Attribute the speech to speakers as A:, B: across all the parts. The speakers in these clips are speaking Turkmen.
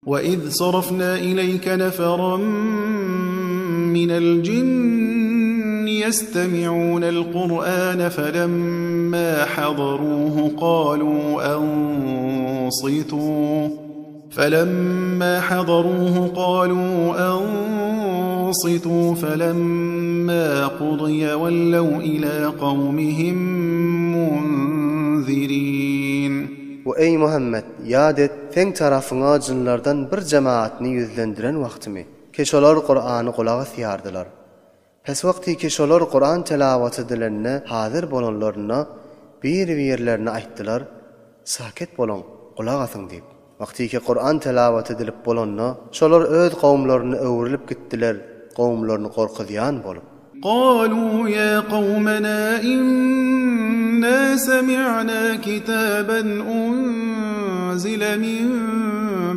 A: وَإِذْ صَرَفْنَا إِلَيْكَ نَفَرًا مِنَ الْجِنِّ يَسْتَمِعُونَ الْقُرْآنَ فَلَمَّا حَضَرُوهُ قَالُوا أَنصِتُوا فَلَمَّا حَضَرُوهُ قَالُوا أَنصِتُوا فَلَمَّا قُضِيَ وَلَّوْا إِلَى قَوْمِهِمْ مُنذِرِينَ
B: We eý Muhammet, ýat et, seň tarapyňa jynlardan bir jemaatyny ýüzlendiren wagtymy, ki şolar Kurany gulak asýardylar. Pes wagty ki şolar Kuran telawat edilende hazyr bolanlarynda bir-birlerine aýtdylar, Saket boluň, gulak asyň diýip. Wagty ki Kuran telawat edilip bolanda, şolar öz kowumlaryna öwrülip gitdiler, kowumlaryny gorkuzýan bolup.
A: قالوا يا قومنا إنا سمعنا كتابا أنزل من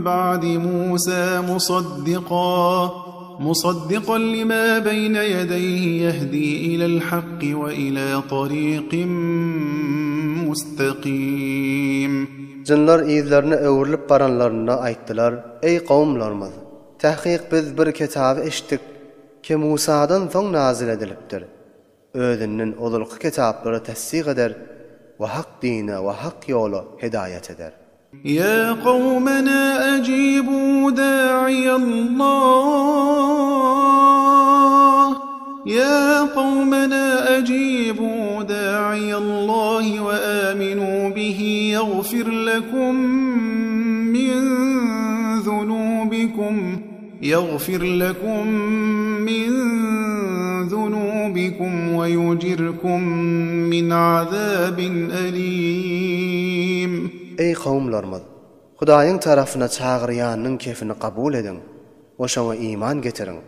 A: بعد موسى مصدقا مصدقا لما بين يديه يهدي إلى الحق وإلى طريق مستقيم
B: Jynlar yzlaryna öwrülip baranlarynda aýtdylar, Eý kowumlarymyz! Tahkyk biz bir kitaby eşitdik, ki Musadan soň nazyl edilipdir. Özünden ozalky kitaplary tassyk eder we hak dine we hak ýola hidaýat eder.
A: يا قومنا أجيبوا داعي الله يا قومنا أجيبوا داعي الله وآمنوا به يغفر لكم من ذنوبكم يغفر لكم من ذنوبكم ويجركم من عذاب أليم
B: Eý kowumlarymyz! Hudaýyň tarapyna çagyrýanyň kefini kabul ediň we şoňa iman getiriň.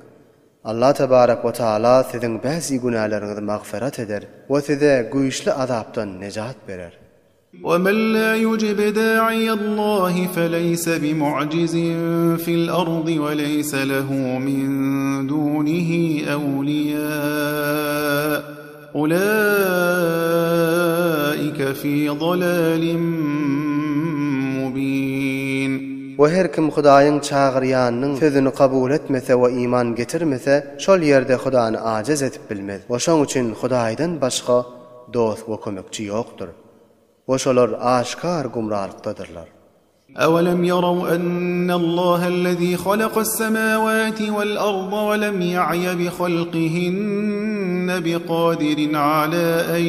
B: Allah tebarek we taala siziň bäzi günäleriňizi magfyrat eder we size güýçli azapdan nejat berer.
A: وَمَنْ لَا يُجِبْ دَاعِيَ اللَّهِ فَلَيْسَ بِمُعْجِزٍ فِي الْأَرْضِ وَلَيْسَ لَهُ مِنْ دُونِهِ أَوْلِيَاءُ أُولَٰئِكَ فِي ضَلَالٍ مُبِينٍ
B: We her kim Hudaýyň çagyrýanynyň sözüni kabul etmese we iman getirmese, şol ýerde Hudany ajiz edip bilmez we şoň üçin Hudaýdan başga dost we kömekçi ýokdur. We şolar aşkar gumralykdadyrlar.
A: أَوَلَمْ يَرَوْا أَنَّ اللَّهَ الَّذِي خَلَقَ السَّمَاوَاتِ وَالْأَرْضَ وَلَمْ يَعْيَ بِخَلْقِهِنَّ بِقَادِرٍ عَلَى أَن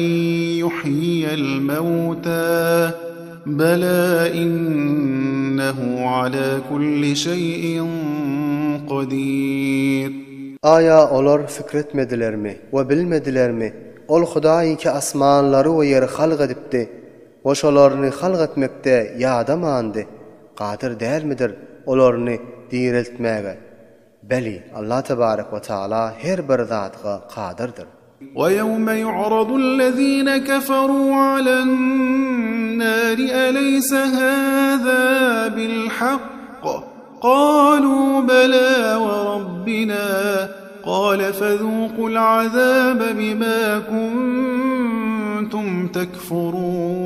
A: يُحْيِيَ الْمَوْتَى بَلَى إِنَّهُ عَلَى كُلِّ شَيْءٍ قَدِيرٌ
B: Aýa olar pikir etmedilermi we bilmedilermi, Ol Hudaý ki asmanlary we ýeri halk edipdi we şolaryny halk etmekde ýadamandy, kadyr dälmidir olaryny direltmäge? Beli, Allah tebarek we taala her bir zatga kadyrdyr.
A: وَيَوْمَ يُعْرَضُ الَّذِينَ كَفَرُوا عَلَى النَّارِ أَلَيْسَ هَذَا بِالْحَقِّ قَالُوا بَلَى وَرَبِّنَا قَالَ فَذُوقُوا الْعَذَابَ بِمَا كُنتُمْ تَكْفُرُونَ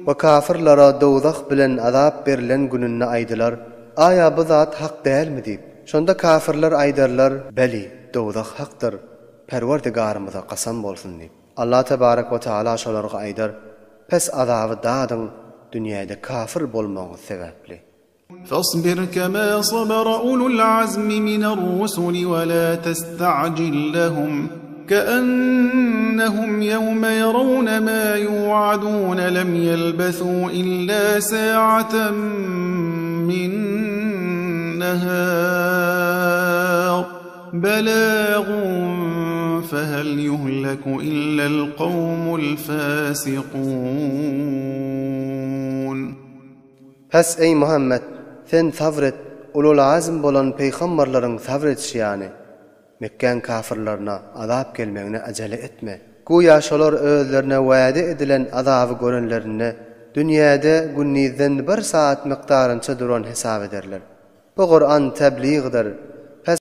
B: We kafirlara dowzah bilen azap berilen gününde aýdylar, Aýa bu zat hak dälmi diýip. Şonda kafirler aýdarlar, Beli, dowzah hakdyr, Perwerdigarymyza kasam bolsun diýip. Allah tebarek we taala şolarga aýdar, Pes azaby dadyň dünýäde kafir bolmagyňyz sebäpli.
A: فاصبر كما صبر أولو العزم من الرسل ولا تستعجل لهم كأنهم يوم يرون ما يوعدون لم يلبثوا إلا ساعة من نهار بلاغ فهل يهلك إلا القوم الفاسقون
B: Pes eý Muhammed, sen sabr et, ulul azm bolan peýgamberleriň sabr edişi ýaly, Mekgäň kafirlerine azap gelmegine ajele etme. Güýä şolar özlerine wade edilen azaby görenlerinde dünýäde gündizden bir saat mikdarynça duran hesap ederler. Bu Kur'an tebliğdir.